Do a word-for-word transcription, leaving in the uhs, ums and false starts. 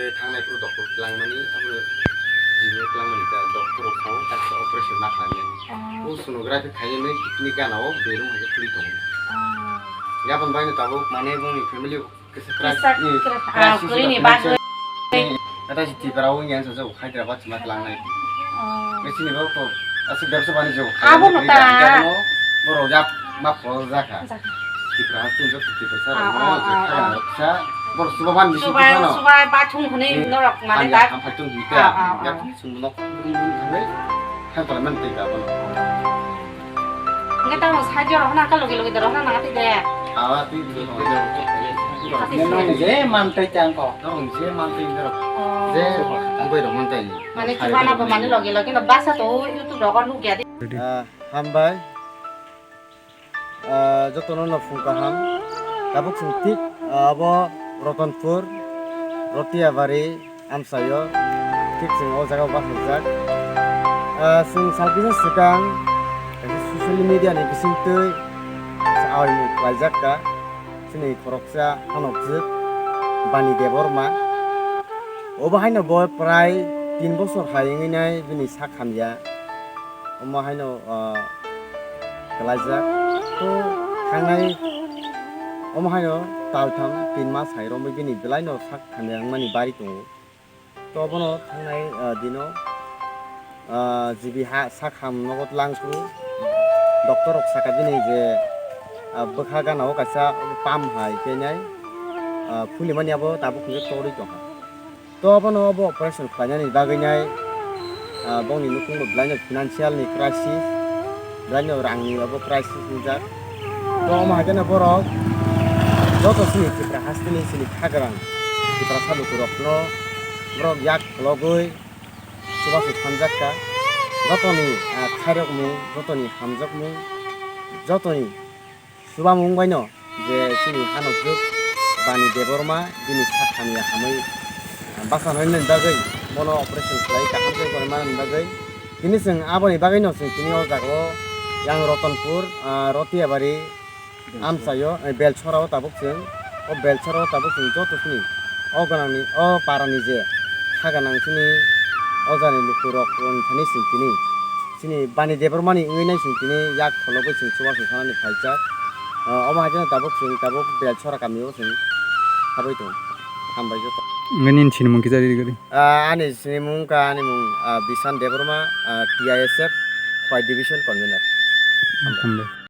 Thangnai phuru doctor twlangmani, abo jibo twlangmani ta doctor rok sao, taksa operation ma khlainai. Oh. O sonography khainai kidney gana o belung hai khe thwi tongo. Oh. Yapan bai no tabuk mane bongni family o kisa kisa crisis, kri-, ah, crisis kwrwini financial bagwi. Kata si Tripura o yang saja Hyderabad ma twlangnai. Oh. Bisi ni bok to aswk bebsa banijyo abo no ta. Borok yak ma phol jakha. Jakha. Tripura haste jok Tripura sa ah, rok no ah, je ah, kha ah. Sa borok suba ban bisi suba, kha no. Suba ba thung hwnwi hmm. Norok mane ta. Ang ya ham phai tung hita. Ah, ah, ah. Ya thung sung nok bun bun thangwi. Khan pala man tei ka bono. Hingke tamo side rok hwnka logi logi dorok hwnka nang tei de. Awa twi twi. Nang je man tei tang ko. Nang je man tei dorok. Oh. Je bai rok man tei. Mane chubana bo mane logi logi no basa to YouTube rogo nukya de. Ah, hambai. Ah, jotono no phung kaham. Tabuk chwng thik, ah, abo Rotonpur, Rotiabari, amchaio, thik chwng o jaga o bachajak. Ah, chwng salkisa swkang, kaisa social media ni bisingtwi kaisa awaimung khlaijak kha. Chini khoroksa hanokjwk Bani Debbarma. Obo haino bo prai tin bosor hai wngwi nai bini sak hamya. Omo haino, ah, kwlaijak. To thangnai omo haino taltham tin mas hai romwi bini belaino sak hamya wngmani bari tongo. To bono thangnai, ah, dino, ah, G B ha sak ham nogo tlang phuru doctor rok saka bini je, ah, bwkha gana o kaisa pump hai khe nai, ah, phulimani abo tabuk hwnwi torwi tongkha. To bono obo operation khlainani bagwi nai, ah, bongni nukhung bo belai no financial ni crisis, belai no rang ni obo crisis wngjak. To omo hai kheno borok joto chini Tripura haste ni chini khagrang Tiprasa luku rok no borok yak khologwi chubachu thanjak kha. Jotoni, ah, khairokmung, jotoni hamjakmung, jotoni chubamung bai no je chini hanokjwk Bani Debbarma bini sak hamya hamwi bachanani bagwi bono operation khlai kaham khe tonwi manani bagwi. Tini chwng aboni bagwi no chwng tini o jaga o yang Rotonpur, ah, Rotiabari, amchaio, eh, Belchora o tabuk chwng, o Belchora o tabuk chwng joto chini o gwnangni, o parani je ha gwnang chini o jani lukurok wng thani chwng tini chini Bani Debbarmani wngwi nai chwng tini yak khologwi chwng chubachu sanani phaijak. Ah, omo hai kheno tabuk chwng tabuk Belchora kamio chwng habwi tongo. Hambai joto. Nini sinimung kisa riri gari? Ah, ani sinimung wngkha ani mung, ah, Bishan Debbarma, ah, T I S F, Khowai Division Convener. Hambai.